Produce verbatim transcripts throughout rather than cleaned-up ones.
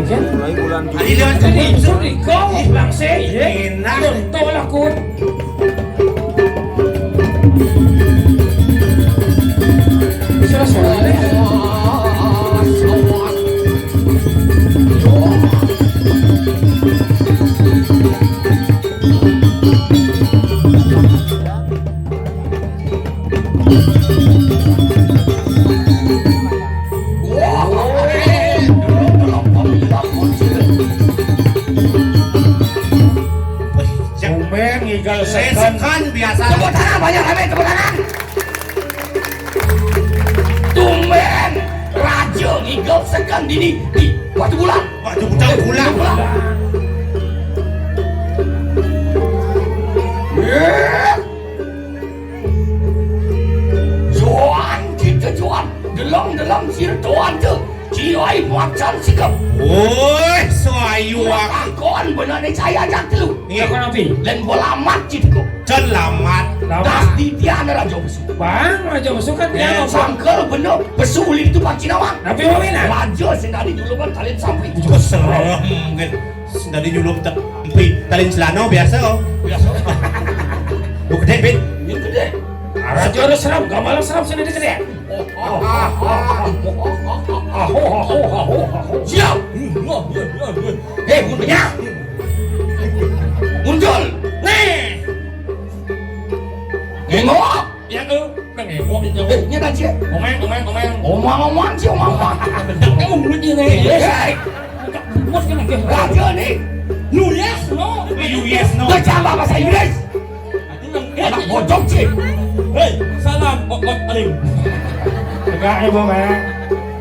Mulai bulan Juli. Tadi lewat ke Tadi Bun. Suruh di kau, Bang Sey. Enak. Contoh lah, Kun. Selesai. Tumben ngigel sekan. Sekan biasa. Tepuk tangan, banyak rame, tepuk tangan. Tumben raja ngigel sekan dini di Batu Bulan. Batu Bulan. Batu Bulan. Eh. Joan, kita Joan. Delong-delong sir Joan tu. Cioi macan sikap. Oi, so ayu aku. Kon benar ni saya ajak tu. Iya. Kon api. Dan bola amat cit ko. Selamat. Selamat. Das di tiada raja besu. Bang, raja besu kan dia. Eh, sangkal benar besu ulin tu Pak Cinawang. Tapi mau mina? Raja sendiri dulu kan talin sampai. Itu serem mungkin. Dari nyulup tapi talin celana biasa. Biasa. Lu gede, Bin. Ini gede. Raja harus seram, gamal seram sini gede. Siap. Hei, mundur. Muncul. Nih. Nengok. Ya, eh, nang ewok ya. Eh, nyata, Cik. Omeng, omeng, omeng. Omang, omang, Cik, omang, omang. Bedak kamu mulutnya, nih. Eh, eh. Bedak bungut kan lagi. Raja nih. You yes, no. You yes, no. Baca apa bahasa Inggris? Aduh, nang, eh, anak bocok, Cik. Hei, salam, kokot, alim. Tegak, Ibu, Mek.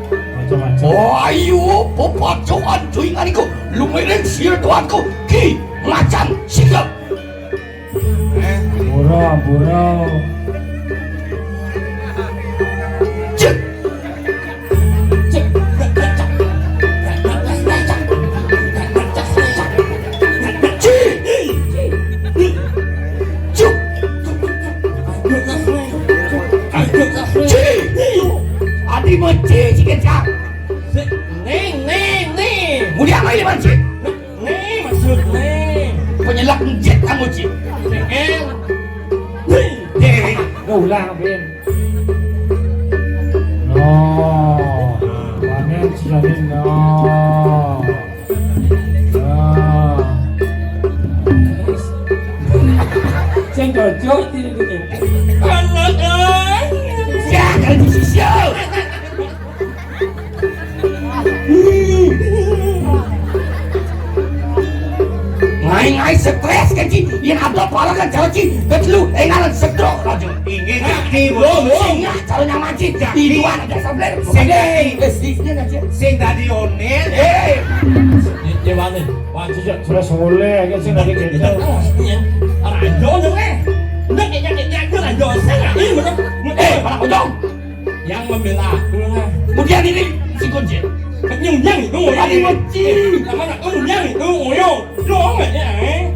Macam-macam. Oh, ayo, pepacoan, cuy, ngani ko. Lumirin, sir, tuanku. Ki, macan, sikap. Ampura, ampura. Cek. Cek. Cek. Cuk. Cek. Adi meci sikit, Kak. Ning, ning, ning. Mulia mai, Pak Cik. Nih, maksudnya. Penyelak njit kamu, Cik. Nih. Nih. Nggak ulang, Bin. No. Panen si Yamin, no. No. Sing cocok, tidak dikit. Anak, eh. Ya, kalau di sisi. Ngai-ngai stres kan, Ci. Yen ada pala kan jalan, Ci. Ketelu, eh, ngaran stroke, Rajo. Inggih, Ci, Bu. Sing nggak cara nyaman, Ci. Iduan ada sableng. Sing dadi. Eh, sing dadi, Ci. Sing dadi onel. Eh. Ye, ye, wani. Wah, Ci, Ci, sudah soleh, kan, sing dadi gitu. Rajo, dong, eh. Ndak, ndak, ndak, ndak, Rajo, saya nggak, ini, bener. Eh, para pocong. Yang membela aku lah. Kemudian ini si kunci. Nyunyang itu, ya. Tadi mesti. Sama nak nyunyang itu, ngoyo. Dong aja, eh.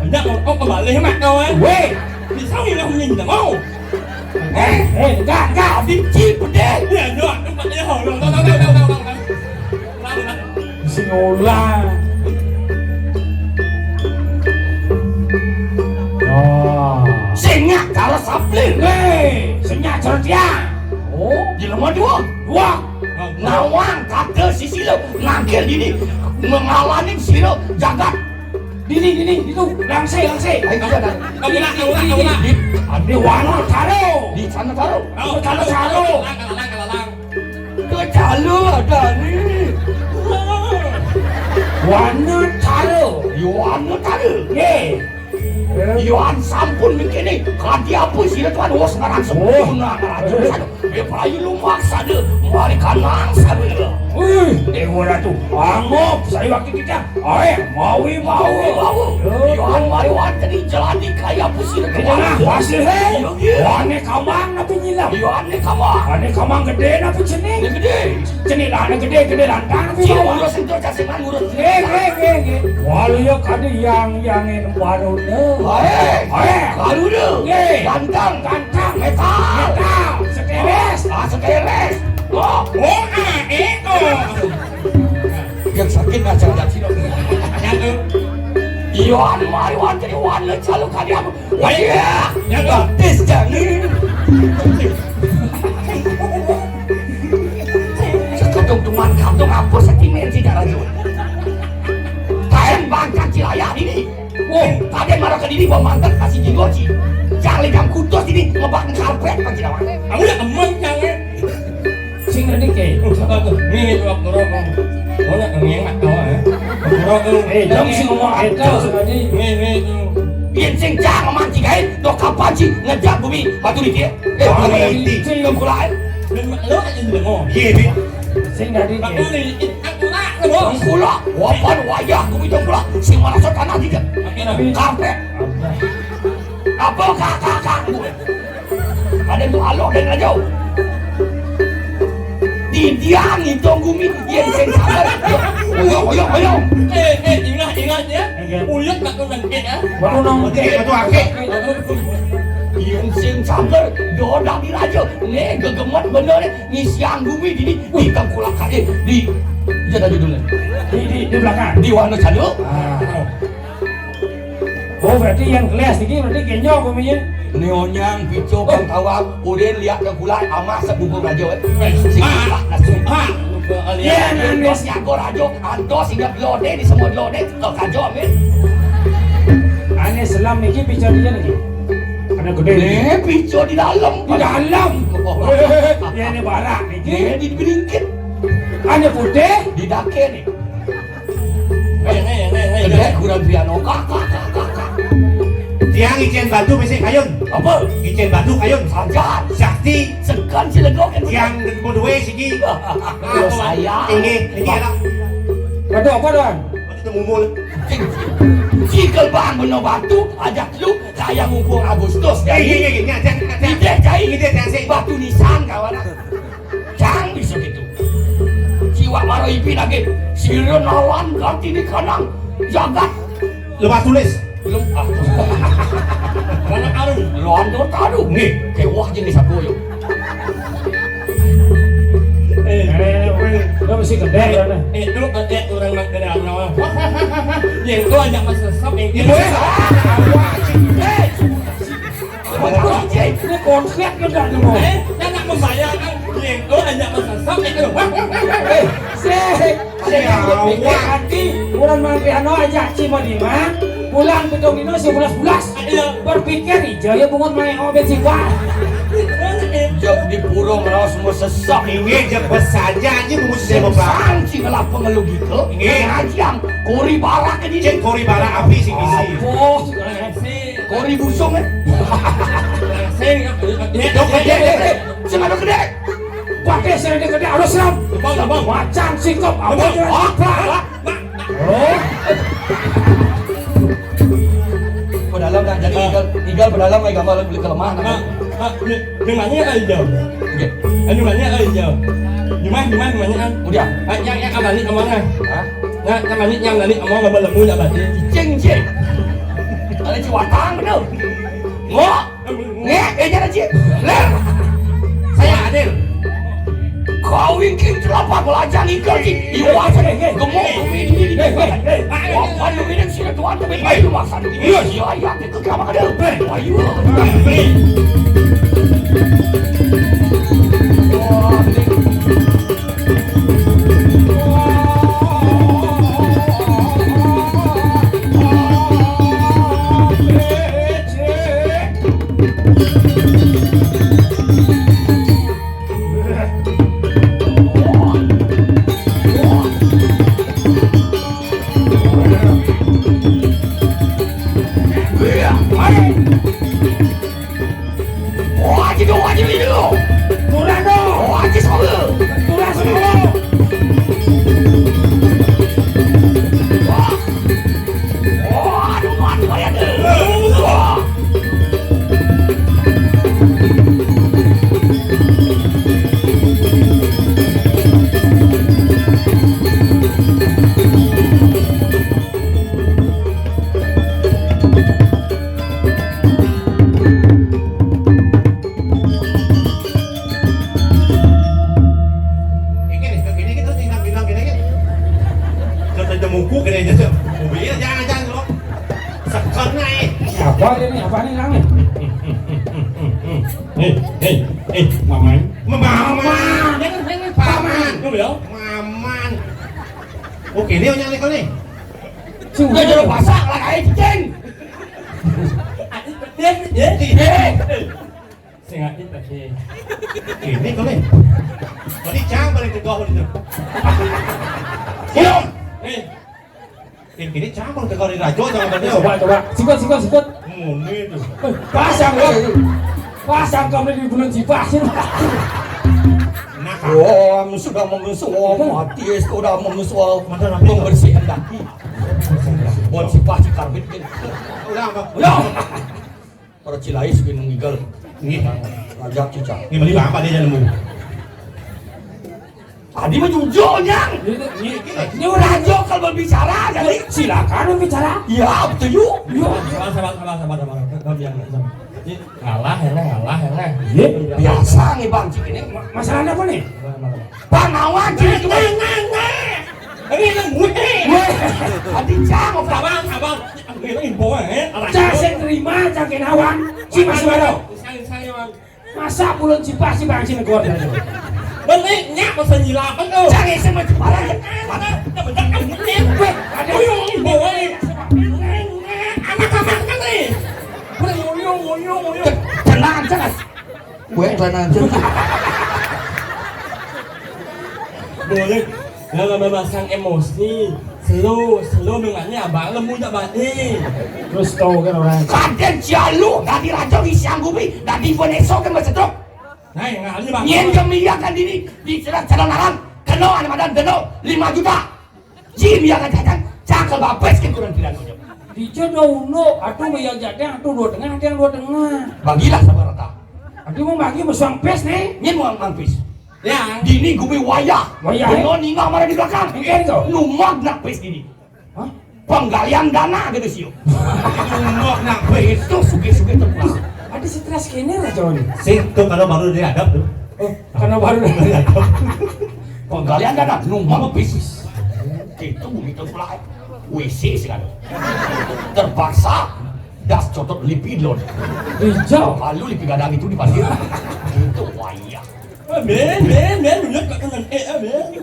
Hendak kau, kau kembali mak kau, eh. Weh. Bisa ngilang punya tidak mau. Eh, eh, enggak, enggak. Benci, pedih. Ya, enggak. Tempat dia, ho, ho, ho. Sing olah. Oh. Sing nyak karo sapling. Hei, sing nyak cerdia. Oh, di nomor dua. Dua. Nawang kata sisila nangkil dini. Mengalani sila jagat. Dini, dini, itu. Langse, langse. Ayo, kita dah. Kau nak, kau nak, kau nak. Di, di warna taro. Di sana taro. Kau taro, taro. Kelalang, kelalang, kelalang. Kecalu ada ni. Wana tara. Wana tara. Ye. Yuan sampun mikir ni. Kadi apa sira tuan? Oh, sekarang sempurna. Oh. Dia pelayu lumak sada. Mari kanang sada. Wih, Dewa Ratu. Anggap saya wakil kita. Ae, mawi, mawi, mawi. Yohan mari wonten ing jalan iki kaya apa sira? Wah, hasil, he. Iya, iya. Wane kamang napi nyilam? Yohan ne kamang. Wane kamang gedhe napi cening? Gedhe. Cening lane gedhe, gedhe lantang napi. Iya, bawah? Ngurus itu, cacing kan ngurus. Nggih, nggih, nggih, nggih. Waluya kadi yang, yang ing barone. Ae. Ae. Barone. Nggih. Ganteng. Ganteng. Metal. Metal. Seteres. Ah, seteres. Oh. Oh, ah, eh, oh. Yang sakit Yohan mari wonten wana calu kadi aku. Wah, iya. Ya, Pak. Tis jani. Sekedung tuman kadung apa sentimen si Karajo. Kain bangkat cilayah ini. Wah, kadén mara kediri bawa mantan kasih jenggoci. Jang lejang kutus ini ngebak karpet pagi lawan. Kamu udah emen, Cang, ya? Sing tadi ke. Apa tuh? Nih, nih, waktu rokok. Mau nggak ngemek, ya? Waktu rokok. Eh, dong, sing ngomong itu tadi. Nih, nih, tuh. Yén sing cang mancing aé, to kapan sih ngejak bumi batu di dia? Eh, bumi di sing ngulai. Lu aja dulu ngomong. Iya, Dik. Sing tadi ke. Aku nih, aku lah, lu. Tengkulak, wapan wayah bumi tengkulak, sing marasa tanah di dia. Karpet. Apa kakak-kakak gue? Ada tuh alo dan aja. Di dia ngitung bumi, dia sing sabar. Oyo, oyo, oyo. Eh, eh, ingat, ingat ya. Uyut tak kau nangkit ya. Baru nang Oke, betul, oke. Dia sing sabar, dodak di raja. Nih, gegemet bener nih. Ngisiang bumi dini, wih, tengkulak aja. Di, dia tadi dulu. Di, di, di belakang. Di wana calu. Ah. Oh, berarti yang kelas iki berarti kenyo kuminya. Neonyang pico kang tawang, udah lihat ke kulai, amah sebungkung rajo, eh. Sing kulak, ah, langsung. Ah, lupa kali ya. Ya, nang des- Siago rajo, antos ingat lode, di semua lode, ke kajo, amin. Ane selam iki pico dia lagi. Karena gede. Nih, pico di dalam. Di dalam. Ya, ini barak iki. Nih, di beringkit. Ane putih. Di dake nih. Hei, hei, hei, hei. Kedek kurang piano. Kak, kak, kak, kak, kak. Tiang icén batu bisi kayun. Apa? Icén batu kayun. Sajan. Sakti. Sekan si lego kan. Tiang mau duwe siki. Kalau saya. Ini, ini enak. Batu apa, Don? Batu temumul. Cikal bang beno batu, ajak lu kayak mumpung Agustus. Eh, iya, iya, iya, iya, iya, iya. Ide cai. Ide cai. Batu nisan kawan. Cang bisa gitu. Jiwa maro ipi lagi. Sira nawan ganti di kanang jagat. Lepas tulis. Belum ah. Mana karung? Londo taruh. Nih, kewah jenis aku yuk. Eh, eh, eh, lo mesti gede ya, nah. Eh, lu gede orang mah gede aja. Yang gua ajak mas sesep yang gitu. Eh, ini konslet lu dah, lu. Eh, dia nggak membayar kan? Yang gua ajak mas sesep yang gitu. Eh, sih. Ada yang berpikir hati, bulan Mariano aja Cimadiman, pulang gedung dino sebelas-belas. Iya. Berpikir ijo ya bungut main obat sih, Pak. Jawab di purung raos mau sesak. Inggih, jawab saja aja bungut saya, Bapak. Sang sing ngelap pengeluh gitu. Inggih. Ngajiang, kori barak ini. Cek kori barak api sih bisi. Oh, kori busung, eh. Sing, ya, ya, ya. Dok, gede, gede. Sing ada gede. Pakai sing ada gede, harus serem. Abang, abang. Macan, sikap, apa aja. Abang, abang. Oh. Pedalam dah, jadi igal, igal pedalam lagi gambar beli kelemahan. Nah, nah, ini, ini mana ya, Ijo? Oke. Ini mana ya, Ijo? Gimana, gimana, gimana, kan? Udah. Ah, yang, yang abang ini kemana? Hah? Nah, yang mana, yang tadi ngomong abang lemu, ya, berarti. Cing, cing. Ada ciwatang, bener. Ngok. Ngek, eh, jangan, Cik. Ler. Saya Adil. Kau ingkir celapa belajar ikan, Cik. Iwa, gemuk, gemuk, ini, ini, ini. Apa lu ini sih, tuan, tapi baik lu maksa. Iya, iya, iya, itu kenapa ada? Ayo. Wajib dong, wajib ini dulu. Turun dong. Wajib sama. Turun sama. Wah. Wah, aduh, mati kalian. Wah. Ini nih, ini kita tinggal bilang gini aja. Kata jemuku gini aja, Cok. Mobilnya jangan, jangan, Cok. Sekon ae. Apa ini? Apa ini nang? Hei, hei, hei, Maman. Maman. Jangan, jangan, Paman. Lu ya? Maman. Oke, ini nyari kau nih. Sudah jadi pasak lah kayak cicing. Aduh, pedes, ya. Iya. Sing ati tadi. Ini kali. Tadi cang balik tegak udah. Siap. Eh. Yang kini cang balik tegak di rajo jangan berarti. Coba, coba. Sikut, sikut, sikut. Muni itu. Eh, pasang, woi. Pasang kamu di bulan Cipas ini. Nah, Om sudah mengusung, Om mati, sudah mengusung, membersihkan daki. Buat Cipas di karbit. Udah apa? Udah. Para Cilais bin ngigel. Nggih. Ngajak cicak. Ini beli apa dia nemu? Tadi mah jujur, Nyang. Ini, ini, ini rajo kalau berbicara, jadi silakan berbicara. Ya, betul, yuk. Yuk. Sabar, sabar, sabar, sabar, sabar. Sabar, sabar, sabar. Ini ngalah ya, ngalah ya. Iya. Biasa nih, Bang, cik ini. Ma-, masalahnya apa nih? Sabar, sabar, sabar. Pangawan, cik itu. Nah, nah, nah, nah. Ini yang gue. Weh, tadi jam, Bang. Abang, abang. Ini yang bawa, ya. Cak, saya terima, cak, kenawan. Si Mas Baro. Saya, saya, Bang. Masa pulun Cipas si bangsi negor. Bener, nyak masa nyilapan tuh. Jangan sama Ciparan. Mana? Kita bedak kan bener. Weh, ada. Uyung, bawa. Anak-anak kan nih. Uyung, uyung, uyung. Tenang aja, Mas. Weh, tenang aja. Boleh. Jangan memasang emosi. Slow, slow dengannya abang lemu tak balik. Terus tahu kan orang. Kadén jalu dadi raja isi anggupi, dadi Veneso kan macetok. Nah, yang ngalih bang. Nyén jam iya kan dini di jalan-jalan larang. Kena anak madan deno lima juta. Jim iya kan jajan, cakal babes kan kurang tidak nonjok. Dijo do uno, atuh bayar jateng, atuh dua tengah, atuh dua tengah. Bagilah sama rata. Atuh mau bagi mesang pes nih. Nyén mau mampis. Ya. Dini gupi wayah. Wayah, bener eh? Ningah mana di belakang. Engke to. Numag nak pes dini. Hah? Penggalian dana gitu sih. Numag nak pes. Itu suge-suge terpulang. Ada stres kene lah, Jon. Sing tuh kalau baru diadap tuh. Oh, karena baru diadap. Penggalian dana, numag pes. Itu begitu pula. W C segala. Terpaksa das cotot lipi dulu. Hijau. Lalu lipi gadang itu dipanggil. Itu wayah. Amin, amin, amin. Bener kok tenan. Eh, amin.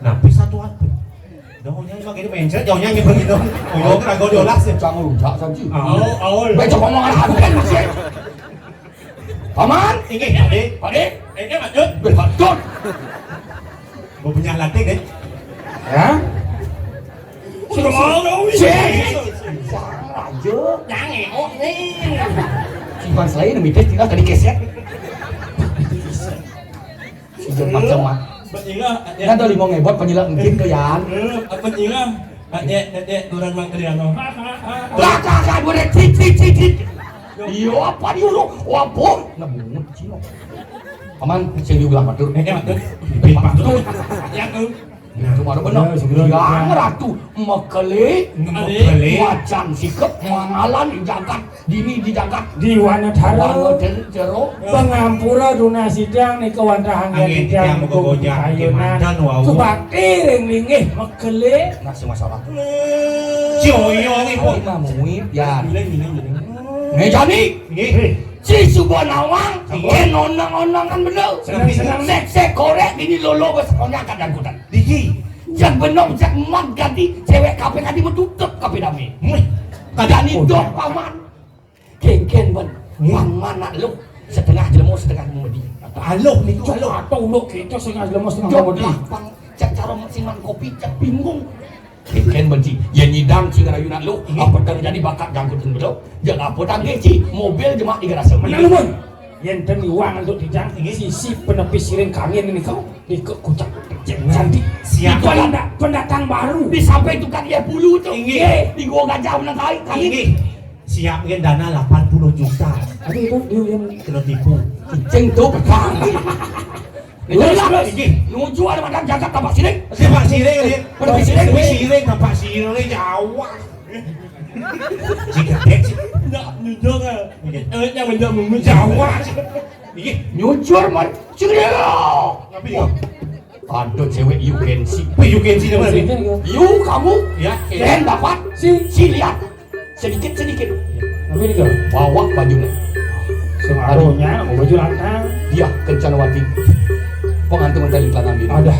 Nah, bisa tuh apa? Jauhnya emang ini mencret, jauhnya ini begitu. Oh, kan agak diolah sih. Jangan rujak saja. Awal, awal. Baik, coba ngomong anak aku kan masih. Paman, inggih, Pakde. Pakde. Inggih, Pak Dut. Weh, Pak Dut. Mau punya latih, deh. Ya? Sudah mau dong. Cek. Sang raja. Jangan ngok nih. Simpan selain mitis tinggal tadi keset. Sejak macam mah. Betinggal, ya. Kan tadi mau ngebot penyilat mungkin ke Yan. Eh, apa tinggal? Adek, adek, turun Mang Triano. Lah, kakak gue deh, cit, cit, cit, cit. Iya, apa dia lu? Wah, bom. Nah, bungut, cino. Paman, saya juga matur. Eh, matur. Matur. Ya, tuh. Nah, itu baru benar. Ya, segera. Yang ratu mekele, mekele, macan sikep, mangalan jagat, dini di jagat. Di Wanatara. Wanatara. Pangampura dunas titiang nika wantah anggen titiang muga gojang kayunan. Kemanten wau. Subakti ring linggih mekele. Nah, si masalah. Joyo nih, Bu. Ayo, Mang Muip, ya. Giling, giling, giling. Nih, Jani. Nggih. Si suba nawang, nggih. Yén onang-onangan bener. Seneng, seneng. Sék-sék gorék ini lolo wis sekolah kadang kudan. Diki. Jak benong, jak mat ganti cewek kape kadi metutup kape dame. Mih. Kadang kudan. Dok paman. Kénkén ben. Nggih. Paman nak lu setengah jelema setengah mudi. Aluh niku aluh. Atau lu kita setengah jelema setengah mudi. Dok pang cak cara sing man kopi cak bingung. Kénkén ben ci, yén nyidang ci ngrayunan lu, apa terjadi bakat jangkut sing bedo? Jeng apa tangkih ci, mobil jemak di garasi. Bener, Mun. Yén ten iwang untuk dijang, sisi penepis siring kangin ini kau, ikut kucak. Cantik. Siap. Pendatang baru. Di sampai tukang iya bulu tuh. Inggih. Di gua gajah menang kali, kali. Inggih. Siap, yén dana lapan puluh juta. Aduh, itu dia yang kena tipu. Cicing tuh petang. Terus, terus. Nuju ada makan jagat tampak siring. Tampak siring, Rin. Tampak siring. Tampak siring, tampak siring, Jawa. Cik gedek, cik. Ndak, nunjuk, eh. Nggih. Eh, yang nunjuk, nunjuk. Jawa, cik. Nggih. Nyujur, man. Cik, ya. Tapi, ya. Ada cewek you can see. Apa you can see, teman? You, kamu. Ya. Ken dapat. Si. Si lihat. Sedikit-sedikit. Tapi ini kan bawak bajunya. Sengaruhnya mau baju lantang. Dia Kencanawati. Pengantin menteri tanam diri. Ada.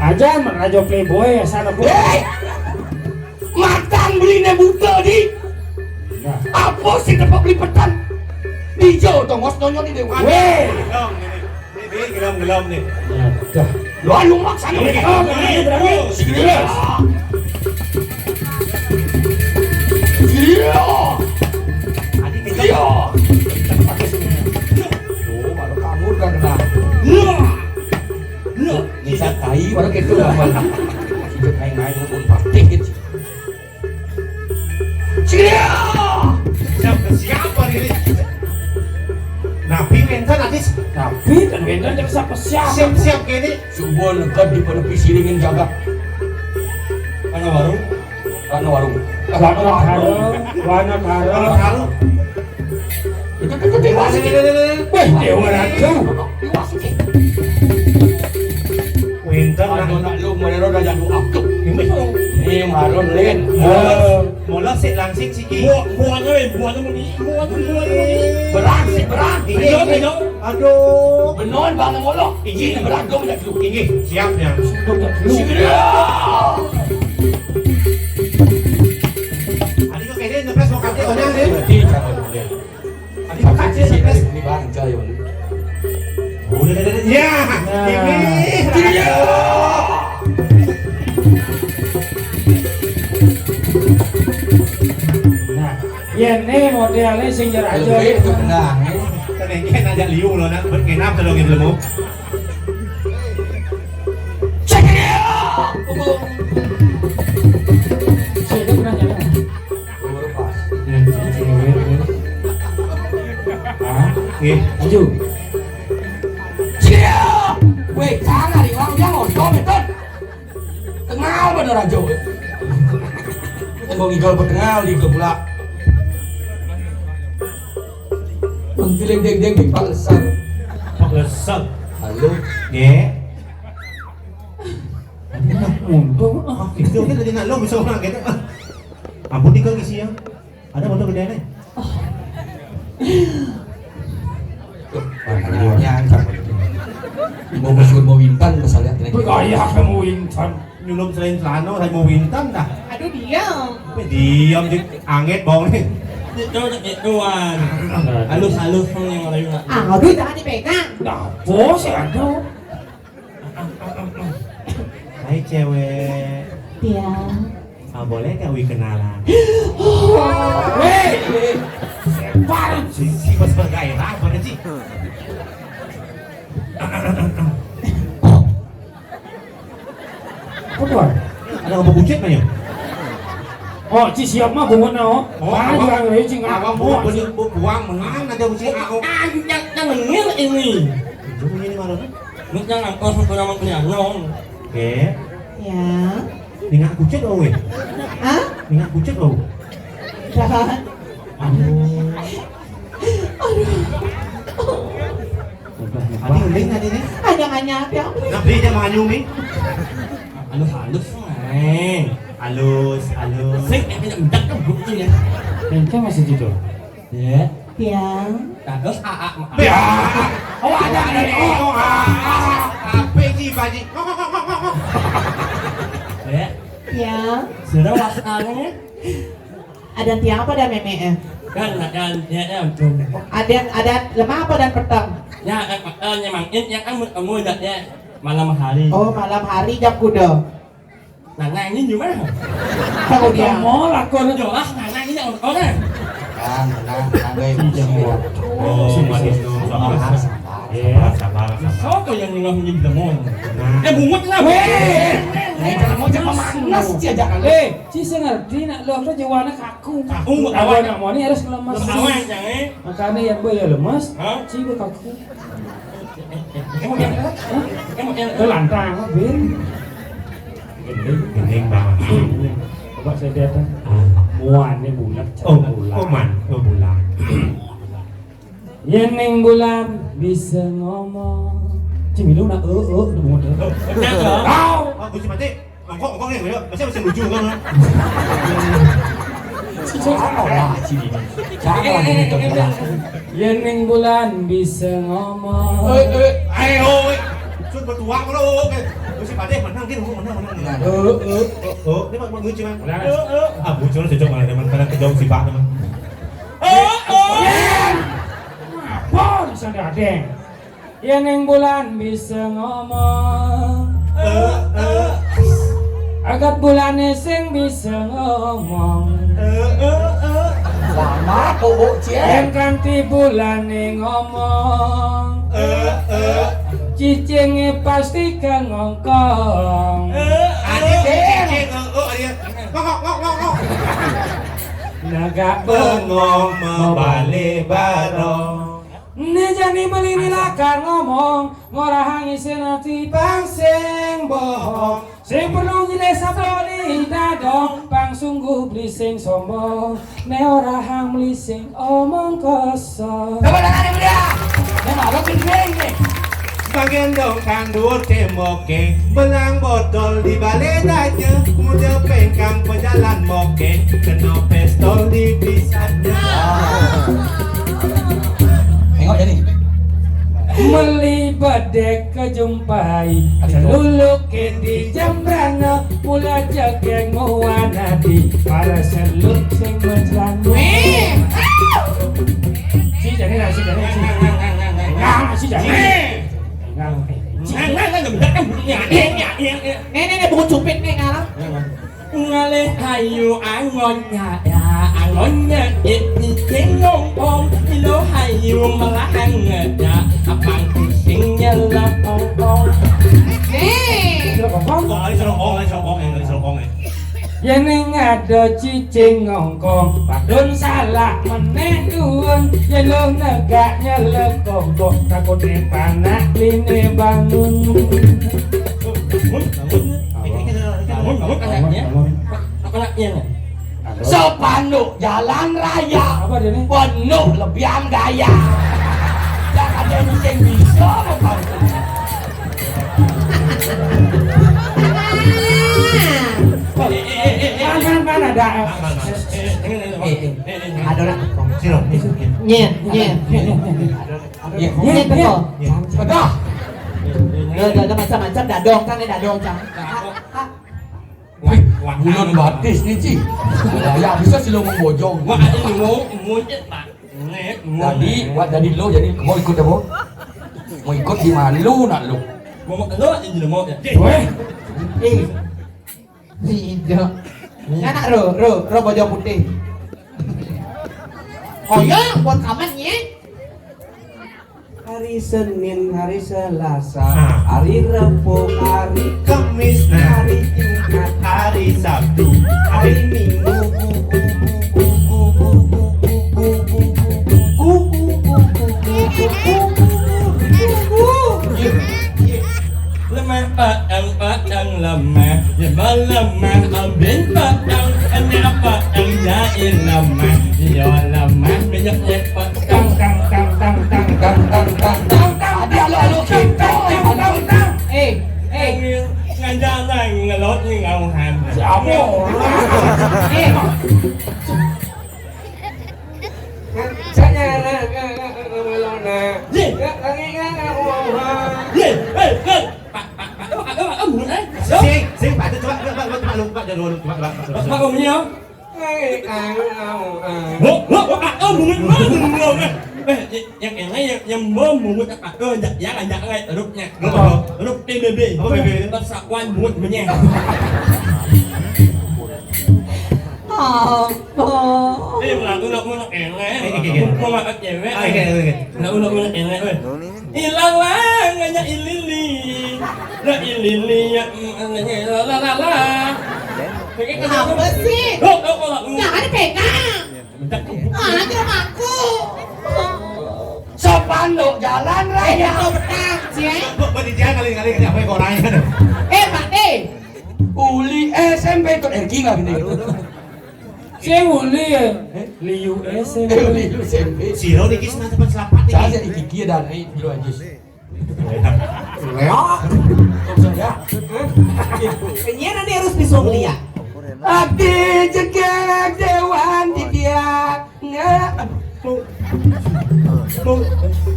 Aja Raja Playboy ya sana, Bu. Hei! Matan belinya buta di. Nah. Apa sih tempat beli petan? Di Jo tongos nonyo di dewa. Weh. Ini, ini gelom-gelom nih. Dah. Lu anu maksana. Ini gelom, ini berani. Serius. Serius. Iya. Tuh, baru kamu udah kena. Iya. Iya. Bisa tai baru gitu. Hidup naik-naik pun pasti gitu. Siap ke siapa ini? Napi wénten, Adis? Napi ten wénten, siapa-siapa. Siap-siap kene. Subuh neged di penepi siringin jagat. Ana warung? Ana warung. Wana Karo, Wana Karo. Wana Karo. Itu, itu, itu, Dewa Siki. Weh, Dewa Ratu. Dewa Siki. Wénten, nak. Aduh, nak lu, mereka udah jatuh aktif. Ini, ini marun, Lin. Mula, mula sik langsing siki. Buah, buahnya, eh, buahnya muni, buahnya, buahnya muni. Berat, sik berat. Iya, iya. Aduh. Benon, bang, mulu. Ini berat, dong, jatuh. Ini, siap, ya. Siap. Adi kok kene nyepres mau kate orang, deh. Berarti jangan boleh. Adi kok kate nyepres. Ini bang, jaya, Bang. Udah, udah, udah. Ya, ini. Nah, yen ne modele sing yer aja. Lebih tenang, ya. Tenang, kan aja liu lo, nak. Buat ngenap, tolongin dulu. Cek. Saya pernah jalan. Hah? Nggih. Maju. Cia! Weh, jangan iwang dia ngontong itu. Tengal bener aja weh. Tembok igal betengal di igal pula. Menggiling deng deng di palesan. Palesan. Halo. Nggih. Untung. Ah, gitu kan tadi nak lo bisa orang gitu. Ampun nih kok isi ya. Ada motor gede nih. Makanya mau musuh mau wintan, bisa lihat ini. Gaya kamu wintan. Nyulum selain celana, saya mau wintan dah. Aduh, diam. Apa diam, Dik? Anget bau nih. Itu, itu, Wan. Halus-halus, yang lain, Wan. Ah, aduh, jangan dipegang. Nah, bos ya, aduh. Hai, cewek. Iya. Ah, boleh gak wi kenalan? Hei, hei. Sebar. Si, si bos bergairah, apa sih? Apa tuh? Ada apa bucit nanya? Oh, ci siap mah bungut na, oh. Oh, ah, awak, jangan lagi, ci, awak ngapa, bu, bu, buang mengan ada bucit, ah, oh. Ah, yang, yang ngengil ini. Itu ini mana? Mut yang ngangkos, aku nama punya nong. Oke. Ya. Ningak kucit, oh, weh. Hah? Ningak kucit, oh. Jangan. Aduh. Aduh. Udah, ati uling tadi nih. Hanya-hanya ada. Nabi dia menganyumi. Halus-halus, eh. Halus, halus. Sing, eh, tidak mendak kan buku ya. Ini masih judul. Ya. Tiang. Nah, terus A A. Ya. Oh, ada, ada. Oh, oh, A A. Apa sih, Pak Haji? Kok, kok, kok, kok, kok. Ya. Tiang. Sudah masuk angin ya? Ada tiang apa ada meme, eh? Kan, kan, ya, ya, ampun. Ada, ada lemah apa dan petang? Ya, kan, eh, nyemangin, ya, kan, kamu lihat, ya, malam hari. Oh, malam hari jam kuda. Nah, nah, ini gimana? Kamu dia. Mau lakon jelas, nah, nah, ini orang. Tenang, tenang, tenang, guys. Iya, iya. Oh, Mas Wisnu, sabar. Sabar, sabar, sabar. Siapa yang nyuruh ini demon? Nah. Eh, bungut lah. Weh. Nah, kalau mau jangan panas, dia jangan. Eh, ci sing ngerti nak lo tuh jawabannya kaku. Kaku, kawan. Nak mau nih harus ngelemes. Lemes, jangan. Makanya yang gue ya lemes, hah? Ci gue kaku. Kamu yang, hah? Kamu yang, itu lantang, Bin. Gending, gending banget. Coba saya lihat, kan. Ah. Muannya bulat, oh, cara bulat. Oh, man, oh, bulat. Yen ning bulan bisa ngomong. Cemilu nak, eh, eh, udah mau deh. Nah, oh, oh, Gusti Mati. Engkau, engkau ni, macam, macam lucu kan? Janganlah sini. Janganlah ini terbelah. Yén ning bulan bisa ngomong. Eh, eh, ayo, eh. Sun bertuah kalau, eh. Mesti pada menang, dia menang, menang, menang. Oh, oh, oh, oh. Dia mau menguji, man. Menang. Oh, oh. Ah, bocor cocok mana, teman. Kadang kejauh si Pak, teman. Oh, oh. Apa di sana, Deng? Yén ning bulan bisa ngomong. Eh, eh. Agat bulané sing bisa ngomong. Eh, eh, eh. Lama kok, Cik. Yén kanthi bulané ngomong. Eh, eh. Cicingé pasti kengongkong. Eh, eh. Cicing, eh, oh, iya. Ngok, ngok, ngok, ngok, ngok. Negak bengong mebali barong. Né jani meli lakar ngomong, ngorahang isin ati pang sing bohong. Sing perlu nyilih sabda di dadong, pang sungguh beli sing sombong. Né orahang meli sing omong kosong. Tepuk tangan yang meriah. Yang ada gending nih. Bagendong kang duur témboké, belang botol di balé danya, muda pengkang pejalan moké, kena pistol di bisannya. Tengok jadi. Meli bedek kejumpai, celuluké di jambrana, mula jegeng muanadi, para seluk sing mencelana. Si jani lah, si jani, si. Nah, si jani. Nah, eh, si. Nah, nah, nah, nah, nah, nah, nah, nah, nah, nah. Nih, nih, nih, buku cupit nih, ngalah. Ngalih ayu angonnya, ya, angonnya, eh, cicing ngongkong, ilo ayu melahang, ya, apang pusingnya lah ongkong. Nih. Oh, ini serongkong, ini serongkong, ini serongkong, ya. Yén ning ada cicing ngongkong, padun salah meneh duun. Yén lo negak nyelekongkong, takuté panak liné bangun. Bangun, bangun. Ini, ini, ini, bangun, bangun, anaknya. Bangun, bangun. Anaknya. Sepanduk jalan raya. Apa dia ni? Penuh lebihan gaya. Jangan ada yang bisa, apa? Mana, mana, mana ada? Eh, eh, ada orang. Sini, sini. Nyet, nyet. Ada orang. Nyet, nyet, nyet, teko. Nyet. Pedah. Dah, dah, dah, macam-macam dadong kan, ni dadong cang. Wih, ulun batis ni, Ci. Ya, bisa silo mambojong. Wah, ini mau, mau je, Pak. Jadi, buat jadi lo, jadi mau ikut apa? Mau ikut di mana lo nak lo? Mau, mau lo aja dulu mau ya. Weh. Eh, tidak. Anak ro, ro, ro baju putih. Oh ya, buat kaman ya. Hari Senin, hari Selasa, hari Rebo, hari Kemis, hari Jumat, hari Sabtu, hari Minggu. Lemah petang, petang lemah, ya lemah abin petang, anak petang jahil lemah, ya lemah banyak petang. Tang, tang, tang, tang, tang, tang, tang, tang, tang, tang. Ada lo, lo, tang, tang, tang, tang, tang. Eh, eh. Ngajak lain ngelot ni ngauhan. Siapa? Eh. Saya nak, nak, nak, nak, nak, nak. Ye. Nak, lagi nak, nak, nak, nak. Ye, eh, eh. Pak, pak, pak, pak, pak, pak, pak, eh. Sing, sing, pak, tu cuba, cuba, cuba, cuba, cuba, cuba, cuba, cuba, cuba. Pak, pak, pak, bunyi, ya. Hei, ah, ah, ah. Wo, wo, wo, ah, ah, bungut mana bungut, eh? Eh, yang, yang, yang, yang mau bungut apa? Oh, jak, jak, jak, jak, hurufnya. Apa? Huruf P B B. Apa P B B? Persatuan Bungut Benyeh. Apa? Eh, nak, nak, nak, eh, eh. Eh, eh, eh. Mau makan cewek, ah, eh. Eh, eh, eh. Nak, nak, nak, eh, eh. Ilalang aja ilili. La ilili ya, mm, la, la, la, la. Apa sih? Lo, lo, lo, lo. Jangan dipegang. Ah, nanti rumahku. Sopan lo, jalan raya. Eh, lo betang, sih. Kok, kok dia kali-kali siapa yang orangnya? Eh, Pak, eh. Uli S M P ikut Erki nggak gini? Sing uli ya. Eh? Liu S M P. Eh, Liu S M P. Siro niki semacam selapat niki. Saya iki iki dan, eh, Bro Ajis. Leak. Maksudnya? Hah? Penyiar nanti harus bisa melihat. Abdi jegeg dewan di dia. Nggak. Aduh. Tuh. Tuh.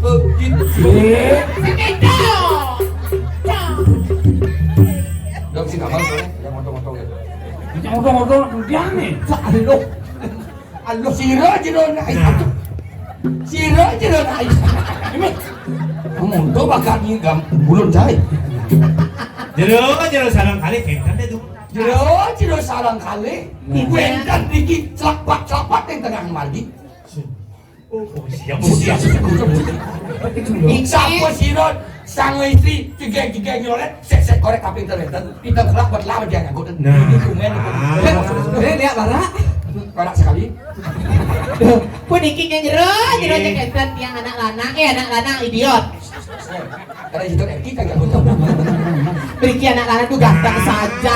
Tuh. Gitu. Dong, si Kamal soalnya yang moto-moto gitu. Yang moto-moto dia nih. Aduh. Aduh, sira jero naik. Nah. Sira jero naik. Ini moto bakal ngigam bulun cai. Jero, jero sarang kali, kénten deh tuh. Jero, jero sarang kali. Nah. Wénten niki celapak-celapak ning tengah margi. Oh, oh, siap, oh, siap. Sapa sira sang istri jegeg-jegeg nyolet, sek-sek korek kaping telu, pinter kelak buat lawan dia ngangkut. Nah. Ini kumen. Ah. Deh, lihat bara. Korek sekali. Puniki nyang jero, jero. Iya. Cek enten tiang anak lanang, eh, anak lanang idiot. Karena itu Eki kagak gua tahu. Ricky anak lanang tuh ganteng saja.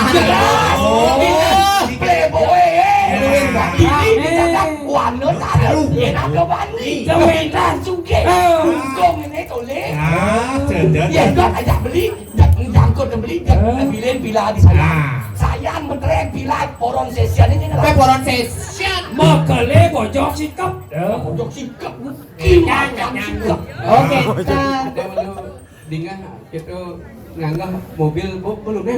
Oh. Playboy, eh. Ini kita tak warna taruh. Enak ke Bali. Itu enak. Suge. Dukung ini toleh. Ah, cedek. Ya, kan ajak beli, jak jangkut beli, jak bilin bila di saya. Ah. Saya metrek bila poron session ini lah. Poron session. Makele bojok sikep. Bojok sikep. Gimana sikep? Oke, kita Dingah itu nganggah mobil bu belum ya?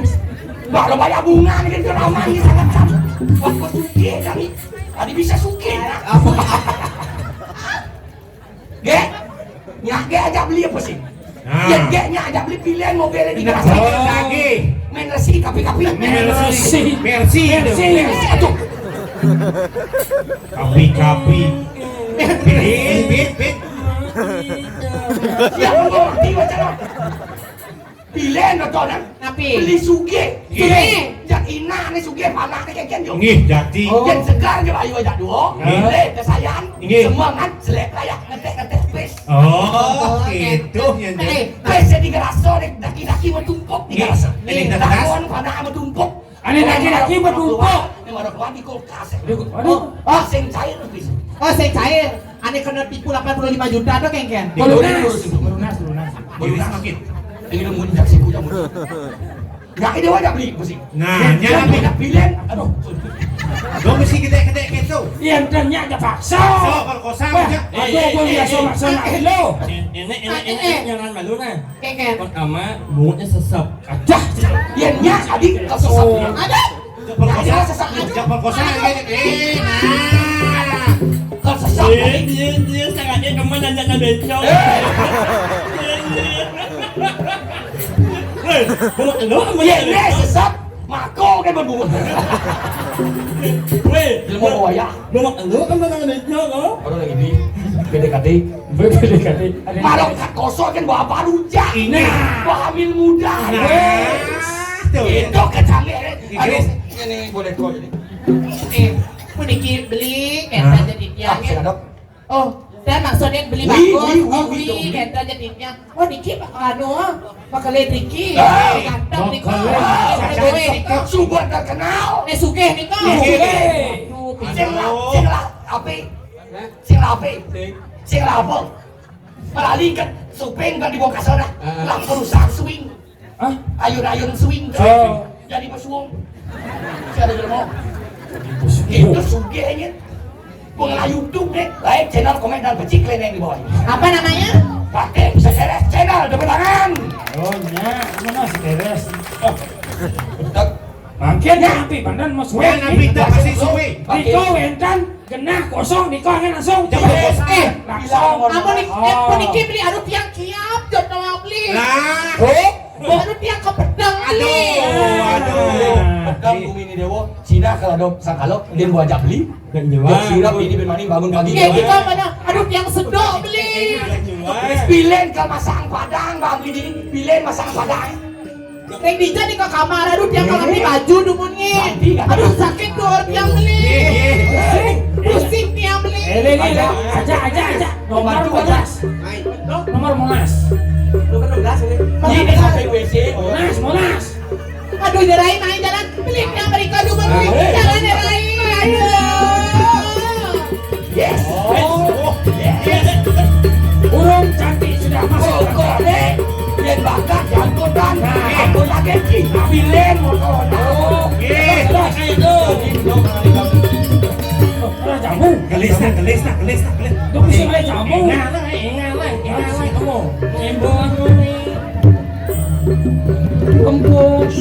Baru banyak bunga nih, ceramah ini sangat sangat. Wah, kok suki kami. Tadi bisa suki. Apa? Ge, nyak ge aja beli apa sih? Nah. Ya, ge nyak aja beli pilihan mobilnya di garasi. Nah, lagi. Main resi, kapi-kapi. Main resi. Mercy. Mercy. Mercy, aduh. Kapi-kapi. Bit, bit, bit. Siap, ngerti baca. Bilen nonton, kan? Tapi beli suge. Suge. Yang ina nih suge, panak nih keken, yo. Nggih, jati. Oh. Yang segar, yo, ayo aja dua. Hah? Beli kesayan. Nggih. Semua kan, selek layak, ngetek-ngetek, pes. Oh, gitu, ya, ya. Eh, pes jadi ngerasa, dek, daki-daki bertumpuk, nggih, ngerasa. Ini ngerasa. Tahun, panak bertumpuk. Ane laki-laki bertumpuk. Ini ada keluar di kulkas. Aduh, aduh. Oh, sing cair, bis. Oh, sing cair. Ane kena tipu delapan puluh lima juta tuh, kengken. Lunas. Lunas, lunas. Lunas makin. Ini udah muncak sih, punya muncak. Nggak, ini wajah beli, mesti. Nah, dia nyala beli, beli. Aduh. Lo mesti gede-gede gitu. Iya, udah nyak aja paksa. Paksa, kalau kosa aja. Aduh, gua biasa maksa, eh, lo. Ini, ini, ini, ini, jangan malu, nah. Kengken. Pertama, bungutnya sesep. Aduh. Yen nyak tadi kesesep. Ada. Perkosa, sesep. Perkosa, eh, nah. Kesesep. Dia, dia, dia sangatnya teman aja kan bencong. Eh. Hei, bungutnya lo sama. Yen nyak sesep, mako kan berbungut. Weh, dia mau wayah. Lu mah lu kan mana itu lo? Orang lagi di P D K T. P D K T. Ada. Marok kat kosong kan bawa baru jak. Ini. Bawa hamil muda. Nah. Tuh. Itu kecanggihan. Ini. Aduh, ini boleh kok ini. Eh, puniki beli, nah, enten jadi dia. Ah, sing ada. Oh, saya maksudnya beli bagus. Wi, wi, wi, oh, wi, wi, wi. Enten jadi dia. Oh, niki anu, Pak Khalid niki. Ah. Ganteng niki. Pak Khalid. Ah, Pak Khalid niki. Sudah terkenal. Eh, sugih niki. Sugih. Aduh, sing la-, sing la-, api? Sing la-, api? Sing. Sing la-, apa? Melali ke suping kan dibongkar sana. Ah. Lah perusahaan swing. Hah? Ayun-ayun swing. Oh. Jadi pesuwung. Si ada jelema. Itu sugihnya. Pengelah YouTube deh. Like, channel, komen, dan pecik lendeng di bawah ini. Apa namanya? Pakai sekeres channel, tepuk tangan. Oh, nya, mana sekeres? Oh. Betul. Mangkin ya, tapi pandan mas. Weh, nabi tak pasti suwe. Niko wénten genah kosong, niko angin langsung. Jebol kosong. Eh, langsung. Amun ni-, eh, puniki beli anu tiang kiap, jod nawang beli. Nah. Oh. Baru tiang ke pedang beli. Aduh, aduh. Pedang bumi ini dewa, Cina kalau ada sangkalo, dia mau ajak beli. Dan jual. Sirap ini ben mani bangun pagi. Ya, kita mana? Aduh, tiang sedok beli. Dan jual. Pilih ke masang padang, bang, beli dini. Pilih masang padang. Ning dija nih ke kamar, aduh, tiang kalau beli baju dumun nge. Aduh, sakit tuh orang tiang beli. Pusing tiang beli. Eh, le, le, le. Aja, aja, aja. Nomor molas. Nomor molas. Nomor molas ini. Ini sampai W C. Molas, molas. Aduh, jerai main jalan. Beli tiang beli kado beli. Jalan jerai. Ayo. Yes. Oh, yes. Burung cantik sudah masuk. Oh, kok, eh? Bakat jangkutan, apa lagi? Bilin motor. Oke. Terus. Ayo, tuh. Ora jamu. Gelis, nak, gelis, nak, gelis, nak, gelis. Dong, sing ae jamu. Enggak lah, enggak lah, enggak lah, kamu. Imbang ngene. Kempus.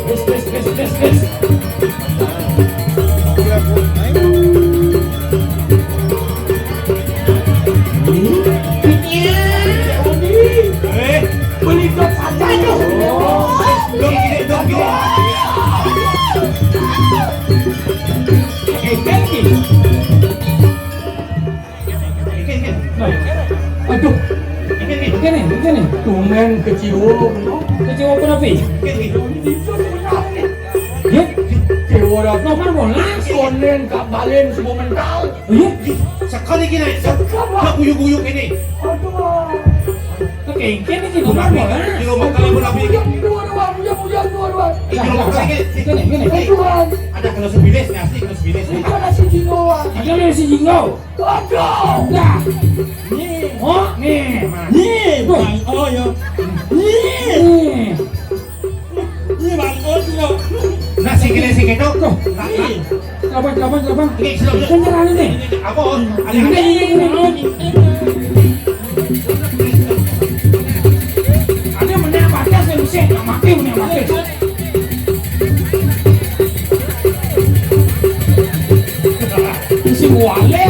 Wis, wis, wis, wis, wis. Eh, beli dok saja tuh. Dok gini, dok gini. Eh, kan gini. Nah. Aduh. Ini, ini, ini. Tumben kecewa, no? Kecewa kenapa? Ini, ini. Ya? Kecewa dah. Nomor bola. Konen, kabalen, semua mental. Iya? Sekali gini, sekali. Gak guyuk-guyuk ini. Aduh. Oke, ini di nomor bola. Di rumah kalian berapa ini? Hujan, dua, dua, hujan, hujan, dua, dua. Di rumah kalian ini. Gini, gini. Aduh. Ada kena sebilis, nih, asli kena sebilis, nih. Bukan nasi jingo, Wan. Ada nasi jingo. Waduh. Dah. Nih. Oh, nih. Nih, Bang. Oh, ya. Nih. Nih. Nih, Bang. Oh, iya. Nah, sing kene sing ketok. Tuh. Nah, nih. Kapan, kapan, kapan? Ini, sudah, sudah. Penyerahan ini. Ini, ini, apa, On? Ada, ini, ada. Ini, ini, ini. Ada menang batas, yang bisa, tak mati menang batas. Isi wale.